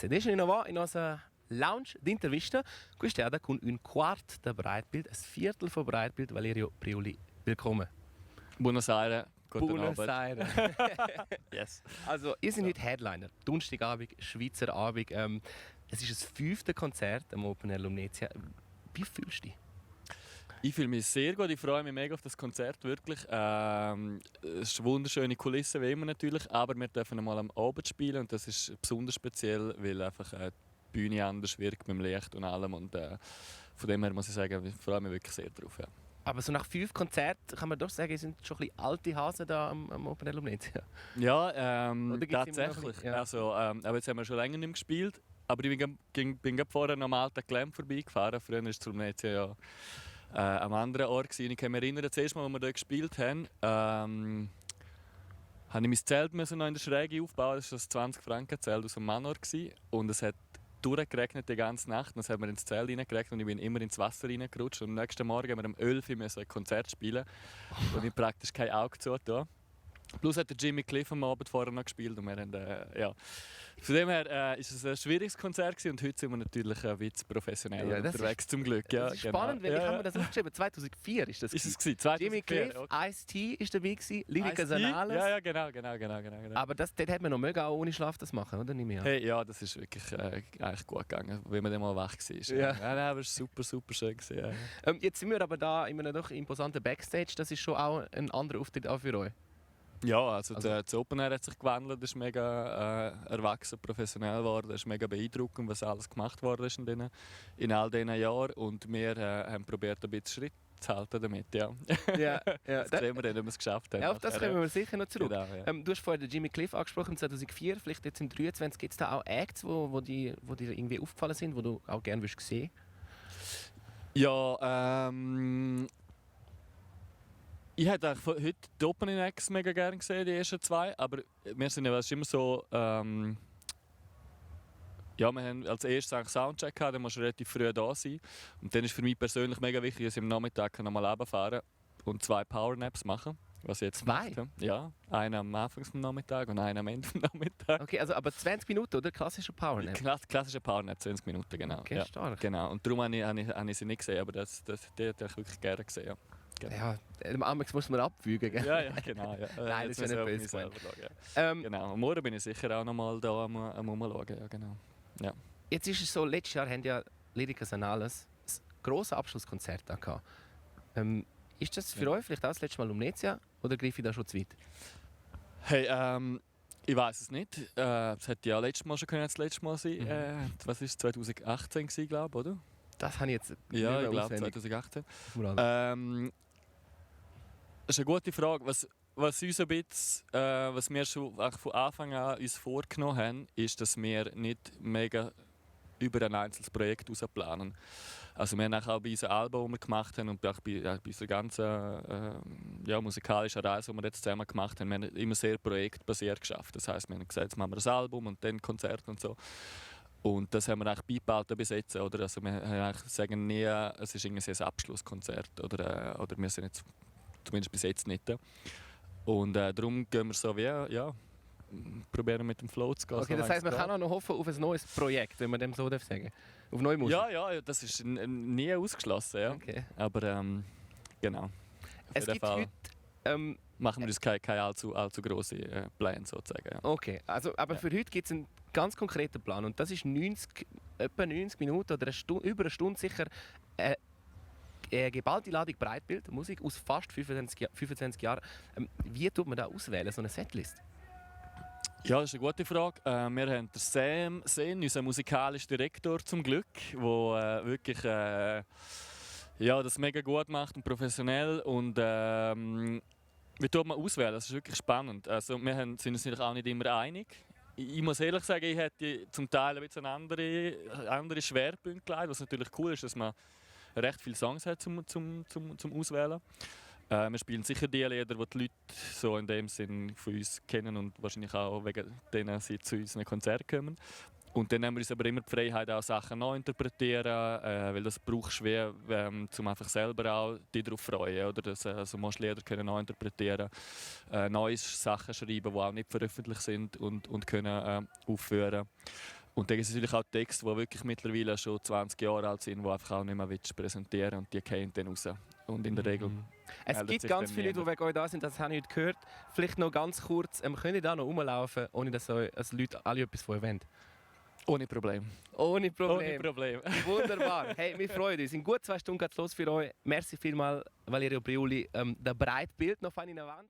Adesso in nostra lounge d'intervista, questa è con un quarto da Breitbild, ein Viertel von Breitbild, Valerio Priuli. Willkommen. Buenos Aires. Buenos Aires. Yes. Also, ihr seid heute Headliner. Donnerstagabend, Schweizer Abend. Es ist das 5. Konzert am Open Air Lumnezia. Wie fühlst du dich? Ich fühle mich sehr gut, ich freue mich mega auf das Konzert, wirklich. Es ist eine wunderschöne Kulisse, wie immer natürlich, aber wir dürfen einmal am Abend spielen und das ist besonders speziell, weil einfach die Bühne anders wirkt mit dem Licht und allem und von dem her muss ich sagen, ich freue mich wirklich sehr drauf. Ja. Aber so nach 5 Konzerten kann man doch sagen, sind schon ein bisschen alte Hasen da am Open Air Lumnezia. Ja, Oder gibt's tatsächlich. immer noch ein bisschen? Ja. Also, aber jetzt haben wir schon länger nicht mehr gespielt, aber ich bin gerade vorher noch am alten Glam vorbeigefahren. Früher war es Lumnezia ja am anderen Ort. Ich kann mich erinnern, das erste Mal, als wir dort gespielt haben, musste ich mein Zelt noch in der Schräge aufbauen. Das war ein 20-Franken-Zelt aus dem Manor. Und es hat durchgeregnet die ganze Nacht. Dann haben wir ins Zelt reingeregnet und ich bin immer ins Wasser reingerutscht. Und am nächsten Morgen haben wir um 11 Uhr ein Konzert spielen und ich praktisch kein Auge zugetan. Plus hat der Jimmy Cliff am Abend vorher noch gespielt und wir haben, ja. Von dem her ist es ein schwieriges Konzert gewesen, und heute sind wir natürlich ein bisschen professioneller unterwegs, zum Glück. Ja, das ist spannend, weil ich habe mir das aufgeschrieben. 2004 ist das. Ist es gewesen? 2004, Jimmy Cliff, okay. Ice-T ist dabei gewesen, Lyrica Ice-T? Sanales. Ja, genau. Aber dort hätte man noch mögen, auch ohne Schlaf das machen, oder nicht mehr? Hey, ja, das ist wirklich eigentlich gut gegangen, wenn man dann mal wach war. Ja. Nein, aber es war super schön gewesen, ja. Jetzt sind wir aber da in einem doch imposanten Backstage. Das ist schon auch ein anderer Auftritt auch für euch. Ja, also das Open Air hat sich gewandelt, ist mega erwachsen, professionell geworden, es ist mega beeindruckend, was alles gemacht worden ist in all diesen Jahren und wir haben probiert, ein bisschen Schritt zu halten damit, ja. Ja. Das sehen wir dann, wenn wir es geschafft haben. Ja, auf das kommen wir sicher noch zurück. Genau, ja. Du hast vorher den Jimmy Cliff angesprochen, 2004, vielleicht jetzt im 2023. Gibt es da auch Acts, wo dir irgendwie aufgefallen sind, die du auch gerne sehen würdest? Ja, ich hätte heute die Opening Acts mega gerne gesehen, die ersten 2, aber wir sind ja immer so, ja, wir haben als erstes einen Soundcheck gehabt, dann musst du relativ früh da sein. Und dann ist für mich persönlich mega wichtig, dass ich am Nachmittag noch mal runterfahren und 2 Powernaps machen, was ich jetzt 2? gemacht habe. Ja, einen am Anfang des Nachmittags und einen am Ende des Nachmittags. Okay, also aber 20 Minuten, oder? Klassischer Powernap? Klassischer Powernap, 20 Minuten, genau. Okay, ja, stark. genau. Und darum habe ich sie nicht gesehen, aber die hätte ich wirklich gerne gesehen. Ja. Genau. Ja, am Anfang muss man abwägen, gell? Ja, genau. Ja. Nein, das ist ja nicht böse. Genau. Und morgen bin ich sicher auch noch mal da am Umschauen. Ja, genau. Ja. Jetzt ist es so, letztes Jahr haben ja Lyrica Sanales ein grosses Abschlusskonzert gehabt. Ist das für euch vielleicht auch das letzte Mal Lumnezia oder greife ich da schon zu weit? Hey, ich weiß es nicht. Es hätte ja letztes Mal schon das letzte Mal sein. Was war es? 2018 glaube ich, oder? Das habe ich jetzt Ja, ich glaube 2018. Das ist eine gute Frage. Was uns ein bisschen, was wir schon von Anfang an uns vorgenommen haben, ist, dass wir nicht mega über ein einzelnes Projekt heraus planen. Also wir haben auch bei unserem Album, das wir gemacht haben, und auch bei unserer ganzen musikalischen Reise, die wir jetzt zusammen gemacht haben, wir haben immer sehr projektbasiert geschafft. Das heisst, wir haben gesagt, jetzt machen wir ein Album und dann Konzert und so. Und das haben wir eigentlich beibehalten bis jetzt. Oder? Also wir sagen nie, es ist irgendwie ein Abschlusskonzert. Oder wir sind jetzt zumindest bis jetzt nicht. Und darum gehen wir so wie, probieren mit dem Flow zu gehen. Okay, so das heisst, man kann auch noch hoffen auf ein neues Projekt, wenn man dem so sagen darf. Auf neue Musik? Ja, das ist nie ausgeschlossen. Ja. Okay. Aber genau. Es gibt heute... machen wir uns keine allzu grosse Pläne sozusagen. Ja. Okay, also, aber für heute gibt es einen ganz konkreten Plan und das ist etwa 90 Minuten oder über eine Stunde sicher eine geballte Ladung Breitbild, Musik aus fast 25 Jahren. Wie tut man da auswählen, so eine Setlist? Ja, das ist eine gute Frage. Wir haben den Sam Sen, unseren musikalischen Direktor zum Glück, der wirklich das mega gut macht und professionell. Und wie tut man auswählen? Das ist wirklich spannend. Also, wir sind uns natürlich auch nicht immer einig. Ich muss ehrlich sagen, ich hätte zum Teil ein bisschen andere Schwerpunkte gelegt, was natürlich cool ist, dass man recht viele Songs hat zum Auswählen. Wir spielen sicher die Lieder, die die Leute so in dem Sinn von uns kennen und wahrscheinlich auch wegen denen sie zu unseren Konzerten kommen. Und dann haben wir uns aber immer die Freiheit, auch Sachen neu zu interpretieren, weil das brauchst du schwer, um einfach selber auch dich darauf zu freuen. Oder? Also musst Lieder können neu interpretieren, neue Sachen schreiben, die auch nicht veröffentlicht sind und können aufführen. Und dann gibt es natürlich auch Texte, die wirklich mittlerweile schon 20 Jahre alt sind, die einfach auch nicht mehr präsentieren willst und die fallen dann raus. Und in der Regel Es meldet gibt sich ganz dann viele Leute, die niemand. wegen euch da sind, das habe ich heute gehört. Vielleicht noch ganz kurz, könnt ihr da noch rumlaufen, ohne dass Leute alle etwas von euch wollen? Ohne Problem. Ohne Problem. Ohne Problem. Wunderbar. Hey, wir freuen uns. In gut 2 Stunden geht es los für euch. Merci vielmals, Valerio Briuli. Der Breitbild noch an der Wand.